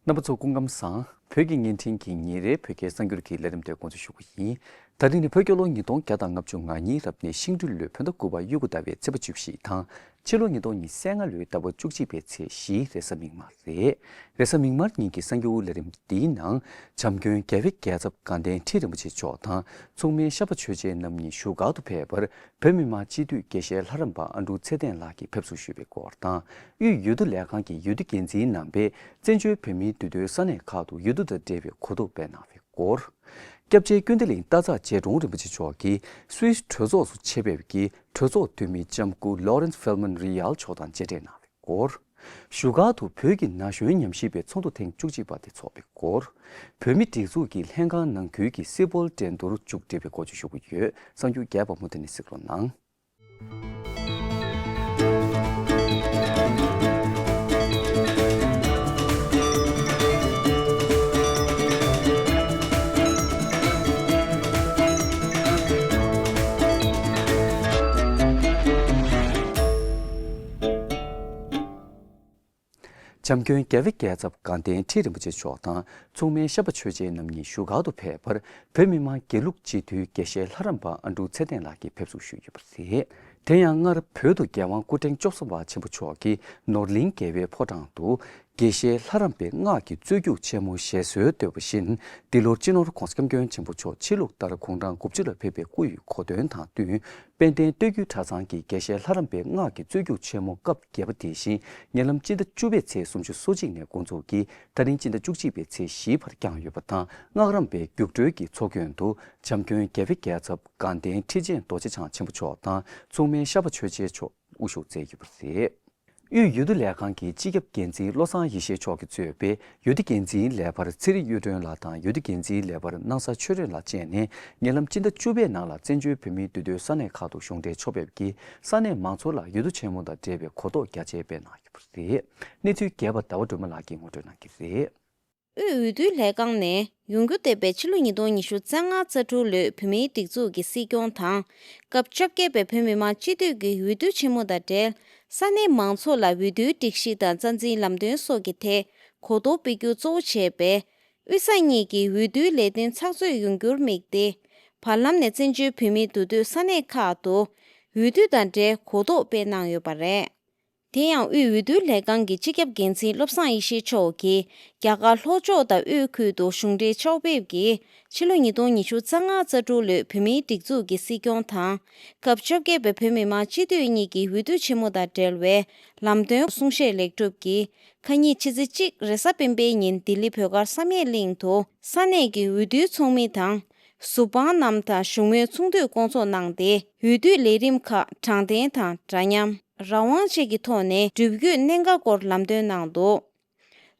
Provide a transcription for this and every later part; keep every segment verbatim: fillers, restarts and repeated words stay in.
རྣམ་པ་ཚོ་སྐུ་ཁམས་བཟང་། བོད་ཀྱི་བརྙན་འཕྲིན་གྱི་ཉིན་རེའི་བོད་སྐད་གསར་འགྱུར་གྱི་ལས་རིམ་དེ་འགོ་འཛུགས་ཞུ་གི་ཡིན། ད་རིང་ནི་བོད་རྒྱལ་ལོ་ཉིས་སྟོང་བརྒྱ་དང་ལྔ་བཅུ་ང་གཉིས་རབ་གནས་ཤིང་སྦྲུལ་ལོའི་བོད་ཟླ་དགུ་པ་དབྱུག་གུ་ཟླ་བའི་ཚེས་པ་བཅུ་བཞི་དང་། ཕྱི་ལོ་ཉིས་སྟོང་ཉི་ཤུ་རྩ་ལྔ་ལོའི་ཟླ་བ་བཅུ་གཅིག་པའི་ཚེས་བཞི་རེས་གཟའ་མིག་དམར་རེད། རེས་གཟའ་མིག་དམར་ཉིན་གྱི་གསར་འགྱུར་ལས་རིམ་འདིའི་ནང་། བྱམས་མགོན་རྒྱལ་བའི་རྒྱལ་ཚབ་དགའ་ལྡན་ཁྲི་རིན་པོ་ཆེ་མཆོག་དང་། མཚུངས་མེད་ཤར་པ་ཆོས་རྒྱལ་རྣམ་གཉིས་བཞུགས་སྒར་དུ་ཕེབས་པར། བོད་མི་མང་སྤྱི་འཐུས་དགེ་བཤེས་ལྷ་རམས་པ་ཨ་འབྲུག་ཚེ་བརྟན་ལགས་ཀྱིས་ཕེབས་བསུ་ཞུས་པའི་སྐོར་དང་། དབུས་འོས་བསྡུ་ལས་ཁང་གི་འོས་བསྡུ་འགན་འཛིན་རྣམ་པས་བཙན་བྱོལ་བོད་མིའི་འདུས་སྡོད་ས་གནས་ཁག་ཏུ་འོས་བསྡུ་དང་འབྲེལ་བའི་གོ་རྟོགས་སྤེལ་གནང་བའི་སྐོར། སྐྱབས་རྗེ་ཀུན་བདེ་གླིང་སྟག་ཚང་རྗེ་དྲུང་རིན་པོ་ཆེ་མཆོག་གིས་སུད་སི་གྲོས་ཚོགས་སུ་ཆེད་ཕེབས་ཀྱིས་གྲོས་ཚོགས་འཐུས་མི་ལྕམ་སྐུ་Laurence Feldman Royal མཆོག་དང་མཇལ་འཕྲད་གནང་བའི་སྐོར། བཞུགས་སྒར་དུ་བོད་ཀྱི་ན་གཞོན་ཉམས་ཞིབ་པའི་ཚོགས་འདུ་ཐེངས་བཅུ་གཅིག་པ་དེ་འཚོགས་པའི་སྐོར། བོད་མིའི་སྒྲིག་འཛུགས་ཀྱི་ལྷན་ཁང་ནང་ཁུལ་གྱི་སིལ་སྤོལ་འགྲན་བསྡུར་མཇུག་སྒྲིལ་བའི་སྐོར་བཅས་ཞུ་གི་ཡོད། གསར་འགྱུར་རྒྱས་པ་མུ་མཐུད་ནས་གཟིགས་རོགས་གནང་། བྱམས་མགོན་རྒྱལ་བའི་རྒྱལ་ཚབ་དགའ་ལྡན་ཁྲི་རིན་པོ་ཆེ་མཆོག་དང་མཚུངས་མེད་ཤར་པ་ཆོས་རྒྱལ་རྣམ་གཉིས་བཞུགས་སྒར་དུ་ཕེབས་པར། བོད་མི་མང་དགེ་ལུགས་སྤྱི་འཐུས་དགེ་བཤེས་ལྷ་རམས་པ་ཨ་འབྲུག་ཚེ་བརྟན་ལགས་ཀྱིས་ཕེབས་བསུ་ཞུས་ཡོད་པ་རེད། དེ་ཡང་སྔར་བོད་དུ་རྒྱལ་དབང་སྐུ་ཕྲེང་བཅུ་གསུམ་པ་ཆེན་པོ་མཆོག་གིས་ནོར་གླིང་རྒྱལ་བའི་ཕོ་བྲང་དུ། དགེ་བཤེས་ལྷ་རམས་པའི་སྔགས་ཀྱི་རྩོད་རྒྱུགས་ཆེན་མོ་ཞེས་སྲོལ་བཏོད་པ་བཞིན། འདི་ལོར་སྤྱི་ནོར་༧གོང་ས་༧སྐྱབས་མགོན་ཆེན་པོ་མཆོག་ཕྱི་ལུགས་ལྟར་དགུང་གྲངས་དགུ་བཅུ་ལ་ཕེབས་པའི་སྐུ་ཡི་གོ་སྟོན་དང་བསྟུན། དཔལ་ལྡན་སྟོད་བརྒྱུད་གྲྭ་ཚང་གི་དགེ་བཤེས་ལྷ་རམས་པའི་སྔགས་ཀྱི་རྩོད་རྒྱུགས་ཆེན་མོ་སྐབས་བརྒྱད་པ་དེ་བཞིན་ཉེ་ལམ་སྤྱི་ཟླ་བཅུ་པའི་ཚེས་སུམ་ཅུ་སོ་གཅིག་ནས་འགོ་འཛུགས་ཀྱིས་ད་རིང་སྤྱི་ཟླ་བཅུ་གཅིག་པའི་ཚེས་བཞིའི་བར་བསྐྱངས་ཡོད་པ་དང་། སྔགས་རམས་པའི་རྒྱུགས་སྤྲོད་ཀྱི་ཚོགས་མགོན་དུ་བྱམས་མགོན་རྒྱལ་བའི་རྒྱལ་ཚབ་དགའ་ལྡན་ཁྲི་ཆེན་རྡོ་རྗེ་འཆང་ཆེན་པོ་མཆོག་དང་མཚུངས་མེད་ཤར་པ་ཆོས་རྒྱལ་མཆོག་དབུ་བཞུགས་མཛད་ཡོད་པ་རེད། དབུས་འོས་བསྡུ་ལས་ཁང་གི་སྤྱི་ཁྱབ་འགན་འཛིན་བློ་བཟང་ཡེ་ཤེས་མཆོག་གིས་གཙོས་པའི་འོས་བསྡུ་འགན་འཛིན་ལས་འཕར་ཚེ་རིང་གཡུ་སྒྲོན་ལགས་དང་འོས་བསྡུ་འགན་འཛིན་ལས་འཕར་སྣང་ས་ཆོས་སྒྲོན་ལགས་བཅས་ནས་ཉེ་ལམ་སྤྱི་ཟླ་བཅུ་པའི་ནང་ལ་བཙན་བྱོལ་བོད་མིའི་འདུས་སྡོད་ས་གནས་ཁག་ཏུ་གཞུང་འབྲེལ་ཕྱོགས་ཕེབས་ཀྱིས་ས་གནས་མང་ཚོགས་ལ་འོས་བསྡུ་ཆེན་མོ་དང་འབྲེལ་བའི་གོ་རྟོགས་རྒྱ་ཆེ་སྤེལ་གནང་ཡོད་པ་རེད། གནས་ཚུལ་རྒྱས་པ་ཟླ་བ་སྒྲོལ་མ་ལགས་ཀྱིས་ངོ་སྤྲོད་གནང་གི་རེད། དབུས་འོས་བསྡུ་ལས་ཁང་ནས་ཡོང་རྒྱུ་བསྡད་པའི་ཕྱི་ལོ་ཉིས་སྟོང་ཉི་ཤུ་རྩ་ལྔ་རྩ་དྲུག་ལོའི་བོད་མིའི་སྒྲིག་འཛུགས་ཀྱི་སྲིད་སྐྱོང་དང་། སྐབས་བཅོ་བརྒྱད་པའི་བོད་མི་མང་སྤྱི་འཐུས་ཀྱི་འོས་བསྡུ་ཆེན་མོ་དང་འབྲེལ། ས་གནས་མང་ཚོགས་ལ་འོས་བསྡུའི་སྒྲིག་གཞི་དང་རྩ་འཛིན་ལམ་སྟོན་སོགས་ཀྱི་ཐད་གོ་རྟོགས་སྤེལ་རྒྱུ་གཙོ་བོ་བྱས་པའི་དབུས་ས་གཉིས་ཀྱི་འོས་བསྡུའི་ལས་དོན་ཚགས་ཚུད་ཡོང་རྒྱུར་དམིགས་ཏེ། བར་ལམ་ནས་བཙན་བྱོལ་བོད་མིའི་འདུས་སྡོད་ས་གནས་ཁག་ཏུ་འོས་བསྡུ་དང་འབྲེལ་གོ་རྟོགས་སྤེལ་གནང་ཡོད་པ་རེད། དེ་ཡང་དབུས་འོས་བསྡུ་ལས་ཁང་གི་སྤྱི་ཁྱབ་འགན་འཛིན་བློ་བཟང་ཡེ་ཤེས་མཆོག་གིས་རྒྱ་གར་ལྷོ་ཕྱོགས་དང་དབུས་ཁུལ་དུ་གཞུང་འབྲེལ་ཕྱོགས་ཕེབས་ཀྱིས་ཕྱི་ལོ་ཉིས་སྟོང་ཉི་ཤུ་རྩ་ལྔ་རྩ་དྲུག་ལོའི་བོད་མིའི་སྒྲིག་འཛུགས་ཀྱི་སྲིད་སྐྱོང་དང་། སྐབས་བཅོ་བརྒྱད་པའི་བོད་མི་མང་སྤྱི་འཐུས་གཉིས་ཀྱི་འོས་བསྡུ་ཆེན་མོ་དང་འབྲེལ་བའི་ལམ་སྟོན་གསུང་བཤད་ལེགས་གྲུབ་ཀྱིས་ཁ་ཉིན་ཕྱི་ཚེས་གཅིག་རེས་གཟའ་སྤེན་པའི་ཉིན་ལྡི་ལི་བོད་སྒར་བསམ་ཡས་གླིང་དུ་ས་གནས་ཀྱི་འོས་བསྡུའི་ཚོགས་མི་དང་། གཟུ་དཔང་རྣམས་དང་བཞུགས་མོལ་ཚོགས་འདུ་བསྐོང་ཚོགས་གནང་སྟེ། འོས་བསྡུའི་ལས་རིམ་ཁག་དྲང་བདེན་དང་འདྲ་མཉམ། རང་དབང་བཅས་ཀྱི་ཐོག་ནས་བསྒྲུབ་རྒྱུའི་གནད་འགག་སྐོར་ལམ་སྟོན་གནང་འདུག་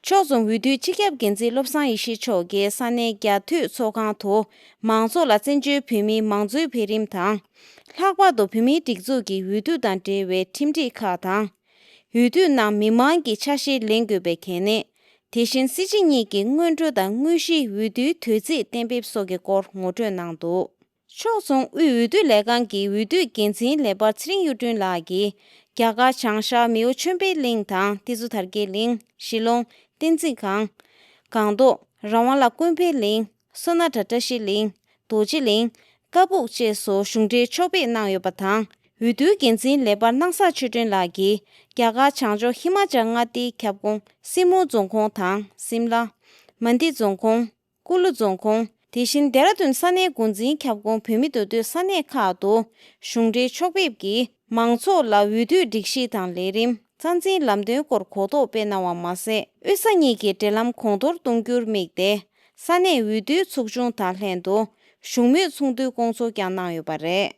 ཕྱོགས་མཚུངས་འོས་བསྡུའི་སྤྱི་ཁྱབ་འགན་འཛིན་བློ་བཟང་ཡེ་ཤེས་མཆོག་གིས་ས་གནས་རྒྱ་མཐུད་ཚོགས་ཁང་དུ་མང་ཚོགས་ལ་བཙན་བྱོལ་བོད་མིའི་མང་གཙོའི་འཕེལ་རིམ་དང་། ལྷག་པར་དུ་བོད་མིའི་སྒྲིག་འཛུགས་ཀྱི་འོས་བསྡུ་དང་འབྲེལ་བའི་ཁྲིམས་སྒྲིག་ཁག་དང་། འོས་བསྡུའི་ནང་མི་མང་གི་ཆ་ཤས་ལེན་དགོས་པའི་གལ་གནད། དེ་བཞིན་སྲིད་སྤྱི་གཉིས་ཀྱི་སྔོན་འགྲོ་དང་དངོས་གཞིའི་འོས་བསྡུའི་དུས་ཚིགས་གཏན་འབེབས་སོགས་ཀྱི་སྐོར་ངོ་སྤྲོད་གནང་འདུག་ཕྱོགས་མཚུངས་དབུས་འོས་བསྡུ་ལས་ཁང་གི་འོས་བསྡུ་འགན་འཛིན་ལས་འཕར་ཚེ་རིང་གཡུ་སྒྲོན་ལགས་ཀྱིས་རྒྱ་གར་བྱང་ཤར་མེའོ་ཆོས་འཕེལ་གླིང་དང་ཏི་སུ་དར་རྒྱས་གླིང་། ཞི་ལོང་། བསྟན་འཛིན་སྒང་། སྒང་ཏོག་རང་དབང་བླ་ཀུན་ཕན་གླིང་། སོ་ན་གྲྭ་བཀྲ་ཤིས་གླིང་། རྡོ་རྗེ་གླིང་། ཀ་སྦུག་བཅས་སུ་གཞུང་འབྲེལ་ཕྱོགས་ཕེབས་གནང་ཡོད་པ་དང་། འོས་བསྡུའི་འགན་འཛིན་ལས་འཕར་སྣང་ས་ཆོས་སྒྲོན་ལགས་ཀྱིས་རྒྱ་གར་བྱང་ཕྱོགས་ཧི་མ་ཅལ་མངའ་སྡེའི་ཁྱབ་ཁོངས་སྲིན་མོ་རྫོང་ཁོངས་དང་སིམ་ལ། མན་དི་རྫོང་ཁོངས། ཀུ་ལུ་རྫོང་ཁོངས། དེ་བཞིན་ལྡེ་ར་ལྡུན་ས་གནས་འགོ་འཛིན་ཁྱབ་ཁོངས་བོད་མི་འདུས་སྡོད་ས་གནས་ཁག་ཏུ་གཞུང་འབྲེལ་ཕྱོགས་ཕེབས་ཀྱིས་མང་ཚོགས་ལ་འོས་བསྡུའི་སྒྲིག་གཞི་དང་ལས་རིམ། རྩ་འཛིན་ལམ་སྟོན་སྐོར་གོ་རྟོགས་སྤེལ་གནང་བ་མ་ཟད། དབུས་ས་གཉིས་ཀྱི་འབྲེལ་ལམ་གོང་མཐོར་གཏོང་རྒྱུར་དམིགས་ཏེ། ས་གནས་འོས་བསྡུའི་ཚོགས་ཆུང་དང་ལྷན་དུ་བཞུགས་མོལ་ཚོགས་འདུའི་བསྐོང་ཚོགས་ཀྱང་གནང་ཡོད་པ་རེད།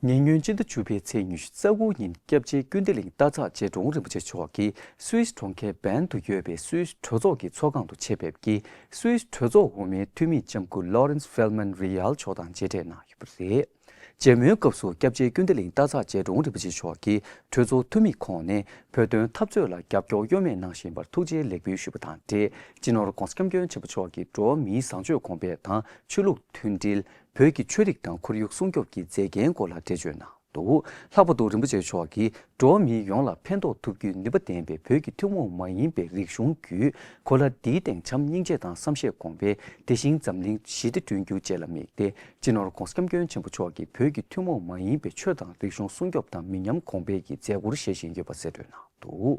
ཉེ་སྔོན་སྤྱི་ཟླ་བཅུ་པའི་ཚེས་ཉི་ཤུ་རྩ་དགུ་ཉིན་སྐྱབས་རྗེ་ཀུན་བདེ་གླིང་སྟག་ཚང་རྗེ་དྲུང་རིན་པོ་ཆེ་མཆོག་གིས་སུད་སི་གྲོང་ཁྱེར་བན་དུ་ཡོད་པའི་སུད་སི་གྲོས་ཚོགས་ཀྱི་ཚོགས་ཁང་དུ་ཆེད་ཕེབས་ཀྱིས་སུད་སི་གྲོས་ཚོགས་འོག་མའི་འཐུས་མི་ལྕམ་སྐུ་Laurence Feldman Royal མཆོག་དང་མཇལ་འཕྲད་གནང་ཡོད་པ་རེད། མཇལ་མོལ་སྐབས་སུ་སྐྱབས་རྗེ་ཀུན་བདེ་གླིང་སྟག་ཚང་རྗེ་དྲུང་རིན་པོ་ཆེ་མཆོག་གིས་གྲོས་ཚོགས་འཐུས་མི་ཁོངས་ནས་བོད་དོན་འཐབ་རྩོད་ལ་རྒྱབ་སྐྱོར་གཡོ་མེད་གནང་བཞིན་པར་ཐུགས་རྗེ་ལེགས་འབུལ་ཞུས་པ་དང་འབྲེལ། སྤྱི་ནོར་༧གོང་ས་༧སྐྱབས་མགོན་ཆེན་པོ་མཆོག་གིས་འགྲོ་བ་མིའི་བཟང་སྤྱོད་གོང་འཕེལ་དང་ཆོས་ལུགས་མཐུན་སྒྲིལ། བོད་ཀྱི་ཆོས་རིག་དང་ཁོར་ཡུག་སྲུང་སྐྱོབ་ཀྱི་མཛད་འགན་སྐོར་ལ་འགྲེལ་བརྗོད་གནང་ འདུག། ལྷག་པར་དུ་རིན་པོ་ཆེ་མཆོག་གིས་འགྲོ་བ་མིའི་ཡོངས་ལ་ཕན་ཐོགས་ཐུབ་རྒྱུའི་ནུས་པ་ལྡན་པའི་བོད་ཀྱི་ཐུན་མོང་མ་ཡིན་པའི་རིག་གཞུང་བརྒྱུད། གོ་ལ་འདིའི་སྟེང་བྱམས་སྙིང་རྗེ་དང་བསམ་ཤེས་གོང་འཕེལ། དེ་བཞིན་འཛམ་གླིང་ཞི་བདེ་བསྐྲུན་རྒྱུ་བཅས་ལ་དམིགས་ཏེ། སྤྱི་ནོར་༧གོང་ས་༧སྐྱབས་མགོན་ཆེན་པོ་མཆོག་གིས་བོད་ཀྱི་ཐུན་མོང་མ་ཡིན་པའི་ཆོས་དང་རིག་གཞུང་སྲུང་སྐྱོབ་དང་མི་ཉམས་གོང་འཕེལ་གྱི་མཛད་སྒོར་ཞལ་བཞེས་ཡོད་པ་གསལ་སྟོན་གནང་འདུག།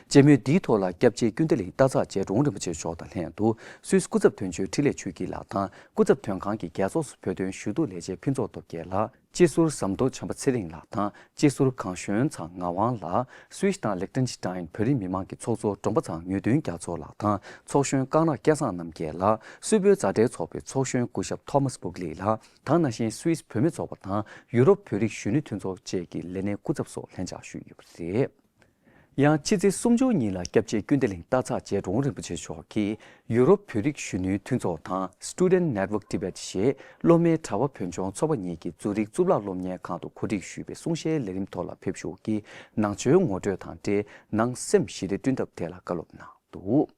མཇལ་མོལ་འདིའི་ཐོག་ལ་སྐྱབས་རྗེ་ཀུན་བདེ་གླིང་སྟག་ཚང་རྗེ་དྲུང་རིན་པོ་ཆེ་མཆོག་དང་ལྷན་དུ། སུད་སི་སྐུ་ཚབ་དོན་གཅོད་འཕྲིན་ལས་ཆོས་སྐྱིད་ལགས་དང་། སྐུ་ཚབ་དོན་ཁང་གི་རྒྱལ་ཚོགས་སུ་བོད་དོན་ཞུ་གཏུག་ལས་བྱེད་ཕུན་ཚོགས་སྟོབས་རྒྱལ་ལགས། སྤྱི་ཟུར་ཟམ་གདོང་བྱམས་པ་ཚེ་རིང་ལགས་དང་། སྤྱི་ཟུར་གངས་གཞོན་ཚང་ངག་དབང་ལགས། སུད་སི་དང་ལིག་ཏེན་ཤི་ཏཱན་བོད་རིགས་མི་མང་གི་ཚོགས་གཙོ་འབྲོང་པ་ཚང་ངེས་དོན་རྒྱ་མཚོ་ལགས་དང་། ཚོགས་གཞོན་ཀང་ར་སྐལ་བཟང་རྣམ་རྒྱལ་ལགས། སུད་བོད་མཛའ་འབྲེལ་ཚོགས་པའི་ཚོགས་གཞོན་སྐུ་ཞབས་ཐོ་མཱས་བུག་ལི་ལགས། དེ་ནང་བཞིན་སུད་སི་བོད་མི་ཚོགས་པ་དང་ཡུ་རོབ་བོད་རིགས་གཞོན་ནུ་མཐུན་ཚོགས་བཅས་ཀྱི་ལས་སྣེ་སྐུ་ཚབ་སོགས་ལྷན་བཅར་ཞུས་ཡོད་པ་རེད། ཡང་ཕྱི་ཚེས་སུམ་ཅུ་ཉིན་ལ་སྐྱབས་རྗེ་ཀུན་བདེ་གླིང་སྟག་ཚང་རྗེ་དྲུང་རིན་པོ་ཆེ་མཆོག་གིས་ཡུ་རོབ་བོད་རིགས་གཞོན་ནུའི་མཐུན་ཚོགས་དང་Student Network Tibet ཞེས་སློབ་མའི་གྲྭ་པ་བོད་ལྗོངས་ཚོགས་པ་གཉིས་ཀྱིས་ཛུ་རིག་གཙུག་ལག་སློབ་གཉེར་ཁང་དུ་གོ་སྒྲིག་ཞུས་པའི་གསུང་བཤད་ལས་རིམ་ཐོག་ལ་ཕེབས་ཞུགས་ཀྱིས་ནང་ཆོས་ངོ་སྤྲོད་དང་འབྲེལ་ནང་སེམས་ཞི་བདེ་བསྐྲུན་ཐབས་ཐད་ལ་བཀའ་སློབ་གནང་འདུག།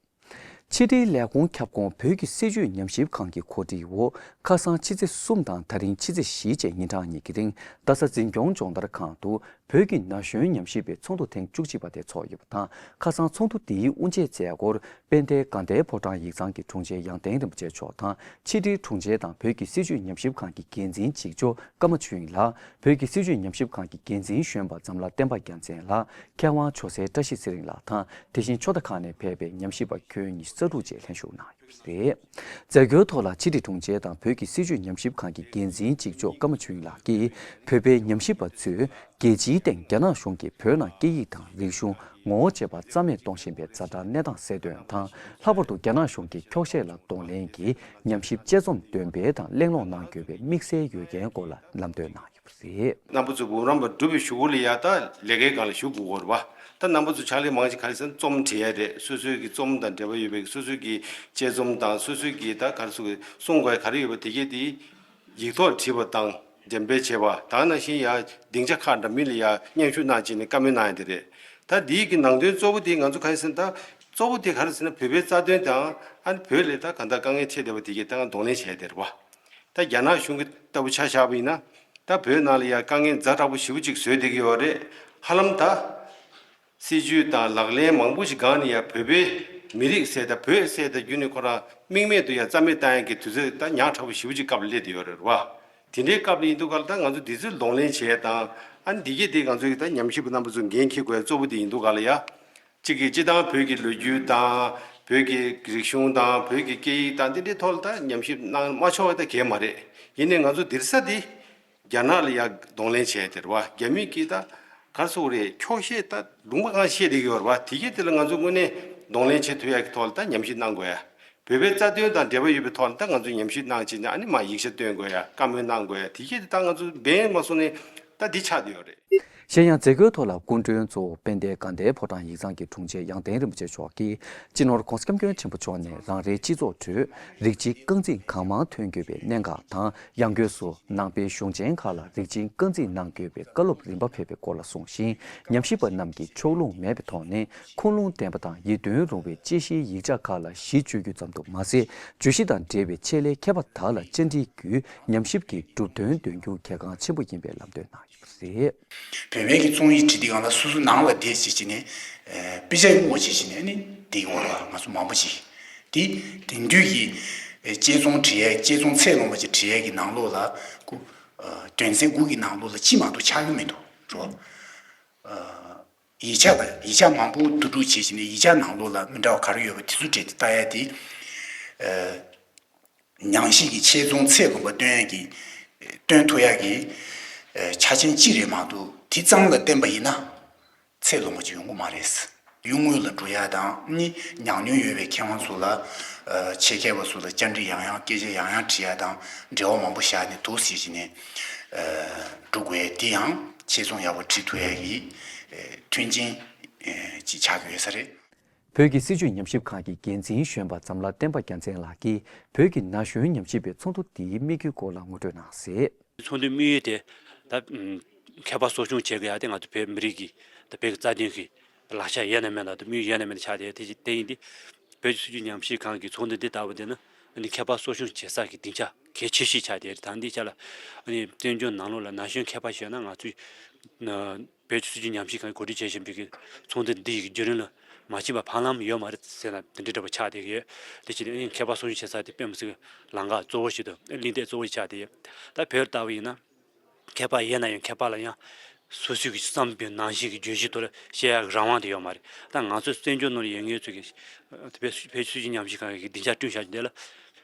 ཕྱི་དྲིལ་ལས་ཁུངས་ཁྱབ་ཁོངས་བོད་ཀྱི་སྲིད་བྱུས་ཉམས་ཞིབ་ཁང་གི་གོ་སྒྲིག་འོག་ཁ་སང་ཕྱི་ཚེས་གསུམ་དང་ད་རིང་ཕྱི་ཚེས་བཞི་བཅས་ཉིན་གྲངས་གཉིས་ཀྱི་རིང་རྡ་ས་འཛིན་སྐྱོང་སྦྱོང་བརྡར་ཁང་དུ་བོད་ཀྱི་ན་གཞོན་ཉམས་ཞིབ་པའི་ཚོགས་འདུ་ཐེངས་བཅུ་གཅིག་པ་དེ་ཚོགས་ཡོད་པ་དང་། ཁ་སང་ཚོགས་འདུ་འདིའི་དབུ་འབྱེད་མཛད་སྒོར་དཔལ་ལྡན་དགའ་ལྡན་ཕོ་བྲང་ཡིག་ཚང་གི་དྲུང་ཆེ་ཡང་སྟེང་རིན་པོ་ཆེ་མཆོག་དང་། ཕྱི་དྲིལ་དྲུང་ཆེ་དང་བོད་ཀྱི་སྲིད་བྱུས་ཉམས་ཞིབ་ཁང་གི་འགན་འཛིན་གཅིག་ལྕོགས་ཀརྨ་ཆོས་དབྱིངས་ལགས། བོད་ཀྱི་སྲིད་བྱུས་ཉམས་ཞིབ་ཁང་གི་འགན་འཛིན་གཞོན་པ་འཛམ་ལྷ་བསྟན་པ་རྒྱལ་མཚན་ལགས། མཁས་དབང་ཇོ་སྲས་བཀྲ་ཤིས་ཚེ་རིང་ལགས་དང་། དེ་བཞིན་ཕྱོགས་མཐའ་ཁག་ནས་ཕེབས་པའི་ཉམས་ཞིབ་པ་ཁྱོན་ཉི་ཤུ་རྩ་དྲུག་བཅས་ལྷན་ཞུགས་གནང་ཡོད་པ་རེད། མཛད་སྒོའི་ཐོག་ལ་ཕྱི་དྲིལ་དྲུང་ཆེ་དང་བོད་ཀྱི་སྲིད་བྱུས་ཉམས་ཞིབ་ཁང་གི་འགན་འཛིན་གཅིག་ལྕོགས་ཀརྨ་ཆོས་དབྱིངས་ལགས་ཀྱིས། བོད་པའི་ཉམས་ཞིབ་པ་ཚོས་རྒྱལ་སྤྱིའི་སྟེང་རྒྱ་ནག་གཞུང་གིས་བོད་ནང་སྐད་ཡིག་དང་རིག་གཞུང་ངོ་བོ་བཅས་པ་རྩ་མེད་གཏོང་བཞིན་པའི་ཛ་དྲག་གནས་སྟངས་གསལ་སྟོན་དང་། ལྷག་པར་དུ་རྒྱ་ནག་གཞུང་གིས་འཁྱོག་བཤད་ལ་གདོང་ལེན་གྱིས་ཉམས་ཞིབ་དཔྱད་རྩོམ་འདོན་སྤེལ་དང་གླེང་སློང་གནང་དགོས་པའི་དམིགས་བསལ་ཡོད་རྐྱེན་སྐོར་ལ་ལམ་སྟོན་གནང་ཡོད་པ་རེད། རྣམ་པ་ཚོ་འབུམ་རམས་པ་སྒྲུབ་པའི་གཞུག་གུ་ལ་ཡ་ད་ལས་ཀའི་སྒང་ལ་ཞུགས་དགོས་ཀྱི་རེད་བ། ད་རྣམ་པ་ཚོ་ཕྱག་ལས་མང་ཆེ་ག་རེ་ཟེར་ན་རྩོམ་འབྲི་ཡ་རེད། སོ་སོའི་གི་རྩོམ་དང་འབྲེལ་བ་ཡོད་པའི་སོ་སོའི་གི་དཔྱད་རྩོམ་དང་སོ་སོའི་གི་ད་ག་རེ་ཟེར་དགོས་གསུང་དགོས་ཡ་ག་རེ་ཡོད་པ་དེ་གས་དེ་ཡིག་ཐོག་བྲིས་པ་དང་འགྲེམས་སྤེལ་བྱས་པ་དང་། ནང་བཞིན་ཡ་སྡིངས་ཆ་ཁག་འདྲ་མིན་ལ་ཡ་སྙན་ཞུ་གནང་བྱས་ནས་བཀའ་མོལ་གནང་ཡ་དེ་རེད། ད་འདིའི་གི་ནང་དོན་གཙོ་བོ་དེ་ང་ཚོ་ག་རེ་ཟེར་ན་ད་གཙོ་བོ་དེ་ག་རེ་ཟེར་ན་བོད་པའི་རྩ་དོན་དང་ཨ་ནི་བོད་ལ་ད་གང་ལྟར་དཀའ་ངལ་འཕྲད་བསྡད་པ་དེ་གས་ད་ང་གདོང་ལེན་བྱས་ཡ་དེ་རེད་བ། ད་རྒྱ་ནག་གཞུང་གི་ལྟ་བུ་ཆ་བཞག་པ་ཡིན་ན། ད་བོད་ནང་ལ་ཡ་དཀའ་ངལ་ཛ་དྲག་པོ་ཞེ་པོ་ཅིག་བཟོས་བསྡད་ཀྱི་ཡོད་རེད། ཧ་ལམ་ད་སྲིད་ཇུས་དང་ལག་ལེན་མང་པོ་ཞིག་སྒང་ནས་ཡ་བོད་པའི་མི་རིགས་ཟེར་ད་བོད་ཟེར་ད་རྒྱུ་ནས་ཁོ་རང་དམིགས་མེད་དུ་ཡ་རྩ་མེད་བཏང་ཡ་གི་དུས་ཚོད་ད་ཉག་ཕྲ་པོ་ཞེ་པོ་ཅིག་སྐབས་ལ་སླེབས་བསྡད་ཡོད་རེད་བ། དེ་འདྲའི་སྐབས་ལ་ཡིན་དུས་ག་ལ་ད་ང་ཚོ་འདི་ཚོའི་གདོང་ལེན་བྱས་དང་། ཨ་ནི་འདི་གས་དེ་ང་ཚོའི་ད་ཉམས་ཞིབ་པ་རྣམ་པ་ཚོ་འགན་འཁྱེར་དགོས་ཡ་གཙོ་བོ་དེ་ཡིན་དུས་ག་ལ་ཡ། གཅིག་གིས་སྤྱི་བཏང་བོད་ཀྱི་ལོ་རྒྱུས་དང་། བོད་ཀྱི་རིག་གཞུང་དང་། བོད་ཀྱི་སྐད་ཡིག་དང་། འདི་འདྲའི་ཐོག་ལ་ད་ཉམས་ཞིབ་གནང་མ་ཆོག་པ་ད་གལ་མ་རེད། ཡིན་ནའི་ང་ཚོ་འདིར་ས་འདི་རྒྱ་ནག་ལ་ཡ་གདོང་ལེན་བྱས་དེ་རེད་བ། རྒྱ་མི་གིས་ད་ག་རེ་ཟེར་དགོས་རེད། འཁྱོག་བཤད་ད་ལུང་པ་གང་བཤད་བསྡད་ཀྱི་ཡོད་རེད་བ། དེ་གས་དེ་ལ་ང་ཚོ་དངོས་གནས་གདོང་ལེན་བྱེད་ཐུབ་ཡ་གི་ཐོག་ལ་ད་ཉམས་ཞིབ་གནང་དགོས་ཡ། བོད་པའི་རྩ་དོན་དང་འབྲེལ་བ་ཡོད་པའི་ཐོག་ལ་ད་ང་ཚོས་ཉམས་ཞིབ་གནང་བྱས་ནས་ཨ་ནི་མར་ཡིག་ཆ་སྟོན་དགོས་ཡ། བཀའ་མོལ་གནང་དགོས་ཡ། དེ་གས་དེ་ད་ང་ཚོ་འབད་མ་སོང་ནས་ད་འདི་ཆགས་བསྡད་ཡོད་རེད། གཞན་ཡང་མཛད་སྒོའི་ཐོག་ལ་སྐུ་མགྲོན་གཙོ་བོ་དཔལ་ལྡན་དགའ་ལྡན་ཕོ་བྲང་ཡིག་ཚང་གི་དྲུང་ཆེ་ཡང་སྟེང་རིན་པོ་ཆེ་མཆོག་གིས། སྤྱི་ནོར་༧གོང་ས་༧སྐྱབས་མགོན་ཆེན་པོ་མཆོག་ནས་རང་རེའི་སྤྱི་ཚོགས་ཁྲོད་རིགས་གཅིག་རྐང་འཛིན་གང་མང་ཐོན་དགོས་པའི་གནད་འགག་དང་། ཡང་སྒོས་སུ་ནང་པའི་གཞུང་ཆེན་ཁག་ལ་རིགས་གཅིག་རྐང་འཛིན་གནང་དགོས་པའི་བཀའ་སློབ་རིམ་པ་ཕེབས་པའི་སྐོར་ལ་གསུངས་ཤིང་། ཉམས་ཞིབ་པ་རྣམས་ཀྱིས་ཕྱོགས་ལྷུང་མེད་པའི་ཐོག་ནས་ཁུངས་ལུང་ལྡན་པ་དང་ཡིད་རྟོན་རུང་བའི་དཔྱད་གཞིའི་ཡིག་ཆ་ཁག་ལ་གཞི་བཅོལ་རྒྱུ་ཙམ་དུ་མ་ཟད། བརྗོད་གཞི་དང་འབྲེལ་བའི་ཆེད་ལས་མཁས་པ་དག་ལ་བཅར་འདྲི་བརྒྱུད་ཉམས་ཞིབ་ཀྱི་གྲུབ་དོན་འདོན་རྒྱུ་གལ་འགངས་ཆེན་པོ་ཡིན་པའི་ལམ་སྟོན་གནང་ཡོད་པ་རེད། བོད་པའི་གི་རྩོམ་ཡིག་བྲིས་དུས་སྒང་ལ་སོ་སོ་ནང་ལ་བསྡད་བྱས་བྱས་ནས། ཨེ། དཔེ་ཆ་སྔོག་བྱས་བྱས་ནས་ནི་བསྡད་ཡོང་བ་ང་ཚོ་མང་པོ་ཅིག་འདི་དེང་དུས་ཀྱི་ཨེ། དཔྱད་རྩོམ་བྲིས་ཡས། དཔྱད་རྩོམ་ཚད་ལོངས་པ་ཅིག་བྲིས་ཡས་ཀྱི་ནང་ལོགས་ལ་ཀུ། ཨ། དོན་ཚན་དགུ་གི་ནང་ལོགས་ལ་གཅིག་མ་གཏོགས་ཆགས་ཀྱི་མི་འདུག་འགྲོ། ཨ། ཡིག་ཆ་དང་ཡིག་ཆ་མང་པོ་བསྡུ་སྒྲུག་བྱས་བྱས་ནས་ཡིག་ཆ་ནང་ལོགས་ལ་མི་འདྲ་བ་ག་རེ་ཡོད་པ་དེ་ཚོ་བྲིས་ཏེ་ལྟ་ཡ་དེ། ཨ། ཉམས་ཞིབ་ཀྱི་དཔྱད་རྩོམ་ཚད་ལོངས་པ་སྟོན་ཡག་གི། སྟོན་ཐུབ་ཡག་གི། ཨེ། ཆ་རྐྱེན་གཅིག་རེད་མ་གཏོགས་དེ་ཙམ་ལ་བརྟེན་པ་ཡིན་ན་ཚད་ལོངས་པ་ཅིག་ཡོང་གི་མ་རེད། གཡུལ་ངོ་ལ་འགྲོ་ཡག་དང་ནི་ཉམས་མྱོང་ཡོད་པའི་མཁས་དབང་ཚོ་ལ། ཨེ། ཆེད་མཁས་པ་ཚོ་ལ་བཅར་འདྲི་ཡང་ཡང་སྐད་ཆ་ཡང་ཡང་དྲི་ཡག་དང་འབྲེལ་བ་མང་པོ་བཞག་ནས་འདུག་ཟེར་བྱས་ནས། ཨེ། འགྲོ་དགོས་དེ་ཡང་དཔྱད་རྩོམ་ཡག་པོ་བྲིས་ཐུབ་ཡག་གི། ཨེ། མཐུན་རྐྱེན། ཨེ། ཅིག་ཆགས་ཀྱི་ཡོད་ས་རེད། བོད་ཀྱི་སྲིད་བྱུས་ཉམས་ཞིབ་ཁང་གི་འགན་འཛིན་གཞོན་པ་འཛམ་ལྷ་བསྟན་པ་རྒྱལ་མཚན་ལགས་ཀྱིས་བོད་ཀྱི་ན་གཞོན་ཉམས་ཞིབ་པའི་ཚོགས་འདུ་འདིའི་དམིགས་ཡུལ་སྐོར་ལ་ངོ་སྤྲོད་གནང་གསལ། ཚོགས་འདུའི་དམིགས་ཡུལ་དེ་ད་ཨུམ་མཁས་པ་གསོ་སྐྱོང་བྱེད་དགོས་ཡ་དེ་ང་ཚོ་བོད་མི་རིགས་ཀྱི་ད་བོད་ཀྱི་རྩ་དོན་གྱི་ལག་ཆ་ཡེ་ནས་མེད་ན་ད་དམིགས་ཡུལ་ཡེ་ནས་མེད་ན་ཆགས་ཏེ། དེ་དེ་ཡིན་དུས་བོད་ཀྱི་སྲིད་བྱུས་ཉམས་ཞིབ་ཁང་གི་ཚོགས་འདུ་འདི་ལྟ་བུ་དེ་ནི་ ཨ་ནི་མཁས་པ་གསོ་སྐྱོང་བྱེད་ས་གི་སྡིངས་ཆ་གལ་ཆེ་ཤོས་ཆགས་བསྡད་རེད། ད་འདི་ཆ་ལ་ཨ་ནི་བཙན་བྱོལ་ནང་ལོགས་ལ་ན་གཞོན་མཁས་པ་ཞེས་ན་ང་ཚོས་ན་བོད་ཀྱི་སྲིད་བྱུས་ཉམས་ཞིབ་ཁང་གིས་གོ་སྒྲིག་བྱེད་བཞིན་པའི་གི་ཚོགས་འདུ་འདི་ཡི་བརྒྱུད་རིམ་ལ་མ་ཕྱིན་པ་བར་ལམ་ཡོད་མ་རེད་ཟེར་ན་དེ་འདྲ་འདྲ་པོ་ཆགས་བསྡད་ཀྱི་ཡོད། དེ་བྱས་ནས་ཨ་ནི་མཁས་པ་གསོ་སྐྱོང་བྱེད་ས་དེ་དཔེ་མི་སྲིད་ལམ་ཁ་གཙོ་བོ་ཞིག་དང་གླེང་སྟེགས་གཙོ་བོ་ཞིག་ཆགས་བསྡད་ཡོད། ད་བོད་ལ་ལྟ་བ་ཡིན་ན། མཁས་པ་ཡིན་ན་ཡང་མཁས་པ་ལ་ཡང་སོ་སོའི་གི་བསམ་པའི་ནང་བཞིན་གྱི་བརྗོད་གཞི་ཐོག་ལ་བཤད་ཡག་གི་རང་དབང་དེ་ཡོད་མ་རེད། ད་ང་ཚོ་བཙན་བྱོལ་ནང་ལ་ཡོད་མཁན་ཚོ་གི་བོད་བོད་སྲིད་བྱུས་ཉམས་ཞིབ་ཁང་གི་སྡིངས་ཆ་བསྐྲུན་བཞག་རྒྱུ་དེ་ལ་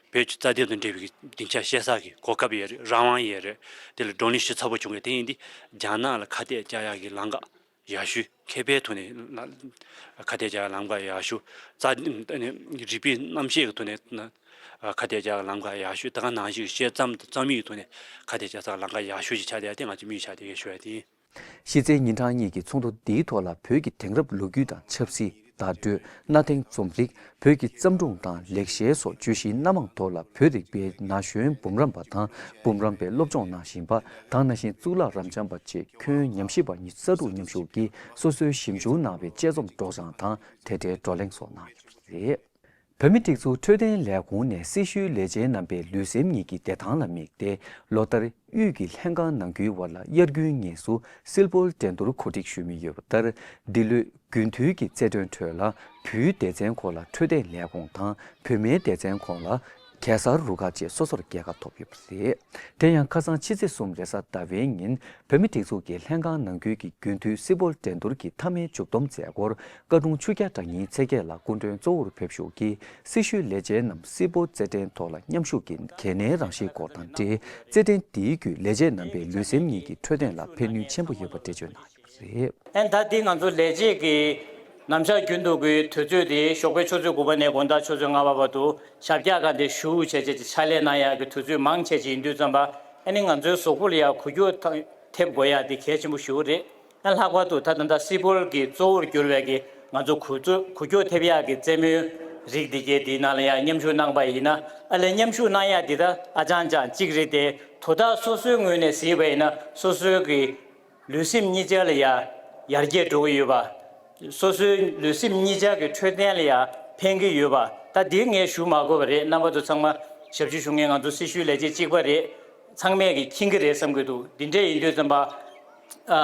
བོད་ཀྱི་རྩ་དོན་དང་འབྲེལ་བའི་སྡིངས་ཆ་བཤད་ས་གི་གོ་སྐབས་ཡོད་རེད། རང་དབང་ཡོད་རེད། དེ་ལ་བགྲོ་གླེང་ཞིབ་ཚགས་པོ་བྱུང་བས་དེ་ཡིན་དུས་རྒྱ་ནག་ལ་ཁ་གཏད་བཅག་ཡག་གི་ལམ་ཁ་ཡག་ཤོས་མཁས་པའི་ཐོག་ནས་ཁ་གཏད་བཅག་ལམ་ཁ་ཡག་ཤོས། རྩ་རིག་པའི་རྣམ་བཤད་ཀྱི་ཐོག་ནས་ཁ་གཏད་བཅག་ལམ་ཁ་ཡག་ཤོས། དེ་ག་ནང་བཞིན་དཔྱད་རྩོམ་དང་རྩོམ་ཡིག་ཐོག་ནས་ཁ་གཏད་བཅག་ས་ལམ་ཁ་ཡག་ཤོས་ཤིག་ཆགས་བསྡད་ཡ་དེ་ང་ཚོས་མིག་ཆགས་བསྡད་ཡ་ཞུ་ཡ་དེ་ཡིན། གཞི་རྩའི་ཉིན་གྲངས་གཉིས་ཀྱི་ཚོགས་འདུ་འདིའི་ཐོག་ལ་བོད་ཀྱི་དེང་རབས་ལོ་རྒྱུས་དང་ཆབ་སྲིད། བརྡ་སྤྲོད། གནའ་དེང་རྩོམ་རིག་བོད་ཀྱི་བརྩམས་སྒྲུང་དང་ལེགས་བཤད་སོགས་བརྗོད་གཞིའི་སྣ་མང་ཐོག་ལ་བོད་རིག་པའི་ན་གཞོན་འབུམ་རམས་པ་དང་འབུམ་རམས་པའི་སློབ་སྦྱོང་གནང་བཞིན་པ་དང་། ན་གཞོན་གཙུག་ལག་རབ་འབྱམས་པ་བཅས་ཁྱོན་ཉམས་ཞིབ་པ་ཉི་ཤུ་རྩ་དྲུག་མཉམ་ཞུགས་ཀྱིས་སོ་སོའི་ཞིབ་འཇུག་གནང་བའི་དཔྱད་རྩོམ་སྒྲོག་སྦྱང་དང་དེ་འབྲེལ་བགྲོ་གླེང་སོགས་གནང་ཡོད་པ་རེད། བོད་མིའི་སྒྲིག་འཛུགས་འཕྲོད་བསྟེན་ལས་ཁུངས་ནས་སྲི་ཞུའི་ལས་བྱེད་རྣམ་པའི་ལུས་སེམས་གཉིས་ཀྱི་བདེ་ཐང་ལ་དམིགས་ཏེ། ལོ་ལྟར་དབུས་ཀྱི་ལྷན་ཁང་ནང་ཁུལ་དབར་ལ་དབྱར་དགུན་གཉིས་སུ་སིལ་སྤོལ་འགྲན་བསྡུར་གོ་སྒྲིག་ཞུས་མུས་ཡོད་པ་ལྟར། འདི་ལོའི་དགུན་དུས་ཀྱི་རྩེད་འགྲན་ཁྲོད་ལ་བུའི་སྡེ་ཚན་སྐོར་ལ་འཕྲོད་བསྟེན་ལས་ཁུངས་དང་། བུད་མེད་སྡེ་ཚན་སྐོར་ལ་གེ་སར་རུ་ཁག་བཅས་སོ་སོར་རྒྱལ་ཁ་ཐོབ་ཡོད་པ་རེད། དེ་ཡང་ཁ་སང་ཕྱི་ཚེས་གསུམ་རེས་གཟའ་ཟླ་བའི་ཉིན་བོད་མིའི་སྒྲིག་འཛུགས་ཀྱི་ལྷན་ཁང་ནང་ཁུལ་གྱི་དགུན་དུས་སིལ་སྤོལ་འགྲན་བསྡུར་གྱི་མཐའ་མའི་མཇུག་བསྡོམས་མཛད་སྒོར་བཀའ་དྲུང་ཆོས་རྒྱལ་གྲགས་སྙིང་ཚེ་རྒྱལ་ལགས་སྐུ་མགྲོན་གཙོ་བོར་ཕེབས་ཞུགས་ཀྱིས་སྲི་ཞུའི་ལས་བྱེད་རྣམས་སིལ་སྤོལ་རྩེད་འགྲན་ཐོག་ལ་མཉམ་ཞུགས་ཀྱི་གལ་གནད་རང་བཞིན་སྐོར་དང་འབྲེལ། རྩེད་འགྲན་འདིའི་བརྒྱུད་ལས་བྱེད་རྣམ་པའི་ལུས་སེམས་གཉིས་ཀྱི་འཕྲོད་བསྟེན་ལ་ཕན་ནུས་ཆེན་པོ་ཡོད་པ་འགྲེལ་བརྗོད་གནང་ཡོད་པ་རེད། ཨན་ད་འདི་ང་ཚོ་ལས་བྱེད་ཀྱི་ནམ་ཞག་རྒྱུན་དུ་གི་དུས་ཚོད་དེ་ཞོགས་པའི་ཆུ་ཚོད་དགུ་པ་ནས་དགོང་དག་ཆུ་ཚོད་ལྔ་པ་བར་དུ་ཞབས་བཀྱག་སྒང་དེ་བཞུགས་བྱས་བྱས་ཀྱི་ཕྱག་ལས་གནང་ཡག་གི་དུས་ཚོད་མང་ཆེ་ཅིག་ཡིན་དུས་ཙམ་པ། ཨ་ནི་ང་ཚོའི་གཟུགས་པོ་ལ་ཡང་འགུལ་སྐྱོད་ཐེབས་དགོས་ཡག་དེ་གལ་ཆེན་པོ་ཞེ་པོ་རེད། ཨ་ལྷག་པར་དུ་ད་ད་ལྟ་སིལ་སྤོལ་གྱི་གཙོ་བོར་གྱུར་བའི་གི་ང་ཚོ་འགུལ་སྐྱོད་འགུལ་སྐྱོད་ཐེབས་ཡག་གི་རྩེད་མོའི་རིགས་འདི་གས་དེའི་ནང་ལ་ཡང་མཉམ་ཞུགས་གནང་པ་ཡིན་ན། ཨ་ལས་མཉམ་ཞུགས་གནང་ཡག་འདི་ད་ཨ་ཅང་ཅང་གཅིག་རེད་དེ། དོ་བདག་སོ་སོའི་ངོས་ནས་གཟིགས་པ་ཡིན་ན་སོ་སོའི་གི་ལུས་སེམས་གཉིས་ཆ་ལ་ཡང་ཡར་རྒྱས་འགྲོ་གི་ཡོད་པ། སོ་སོའི་ལུས་སེམས་གཉིས་ཆ་གི་འཕྲོད་བསྟེན་ལ་ཡང་ཕན་གྱི་ཡོད་པ། ད་འདི་ངས་ཞུ་མ་དགོས་པ་རེད། རྣམ་པ་ཚོ་ཚང་མ་ཞབས་ཕྱི་ཞུ་མཁན་ང་ཚོ་སྲི་ཞུའི་ལས་བྱེད་གཅིག་པ་རེད། ཚང་མས་ཀྱི་མཁྱེན་གྱི་རེད་བསམ་གྱི་འདུག་འདི་འདྲས་ཡིན་དུས་ཙམ་པ། ཨ་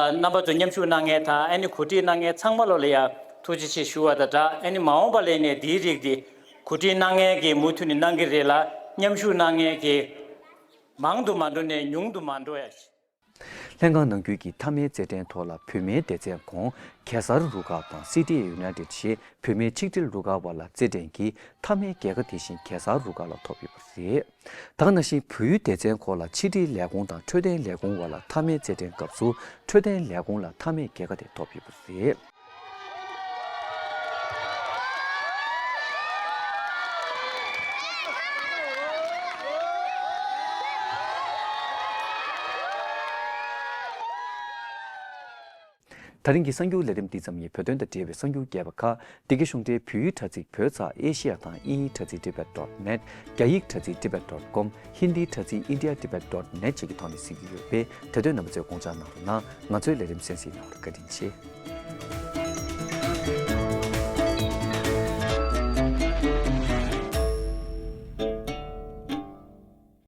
རྣམ་པ་ཚོ་མཉམ་ཞུགས་གནང་མཁན་དང་ཨ་ནི་གོ་སྒྲིག་གནང་མཁན་ཚང་མ་ལོ་ལ་ཡང་ཐུགས་རྗེ་ཆེ་ཞུ་བ་དང་སྦྲགས། ཨ་ནི་མ་འོངས་པ་ལ་ནས་འདིའི་རིགས་འདི་གོ་སྒྲིག་གནང་མཁན་གྱིས་མུ་མཐུད་ནས་གནང་གི་རེད་ལ། མཉམ་ཞུགས་གནང་མཁན་གྱིས་མང་དུ་མ་འགྲོ་ནས་ཉུང་དུ་མ་འགྲོ་ཡ། ལྷན་ཁང་ནང་ཁུལ་གྱི་མཐའ་མའི་རྩེད་འགྲན་ཐོག་ལ་བུད་མེད་སྡེ་ཚན་གོང་གེ་སར་རུ་ཁག་དང་སི་ཊི་ཨེ་ཡུ་ནའི་ཊེཌ་ཞེས་བུད་མེད་ཆིག་སྒྲིལ་རུ་ཁག་བར་ལ་རྩེད་འགྲན་གྱི་མཐའ་མའི་རྒྱལ་ཁ་དེ་བཞིན་གེ་སར་རུ་ཁག་ལ་ཐོབ་ཡོད་པ་རེད། ད་ག་ནང་བཞིན་བུའི་སྡེ་ཚན་སྐོར་ལ་ཕྱི་དྲིལ་ལས་ཁུངས་དང་འཕྲོད་བསྟེན་ལས་ཁུངས་བར་ལ་མཐའ་མའི་རྩེད་འགྲན་སྐབས་སུ་འཕྲོད་བསྟེན་ལས་ཁུངས་ལ་མཐའ་མའི་རྒྱལ་ཁ་དེ་ཐོབ་ཡོད་པ་རེད། ད་རིང་གི་གསར་འགྱུར་ལས་རིམ་འདི་ཙམ་ཡིན། བོད་དོན་དང་འབྲེལ་བའི་གསར་འགྱུར་རྒྱས་པ་ཁག་འདི་གའི་གཞུང་འབྲེལ་བོད་ཡིག་དྲ་ཚིགས་བོད་ཚགས་ཨེ་ཤེ་ཡ་དང་དབྱིན་ཡིག་དྲ་ཚིགས་ཏི་བེད་ཌོཊ་ནེཊ། རྒྱ་ཡིག་དྲ་ཚིགས་ཏི་བེད་ཌོཊ་ཀོམ། ཧིན་དིའི་དྲ་ཚིགས་ཨིན་ཌི་ཡ་ཏི་བེད་ཌོཊ་ནེཊ་བཅས་ཀྱི་ཐོག་ནས་གཟིགས་ཀྱི་ཡོད་པས་དེ་དོན་རྣམ་པ་ཚོས་དགོངས་འཇགས་གནང་རོགས་གནང་། ང་ཚོའི་ལས་རིམ་གསན་གཟིགས་གནང་བར་བཀའ་དྲིན་ཆེ།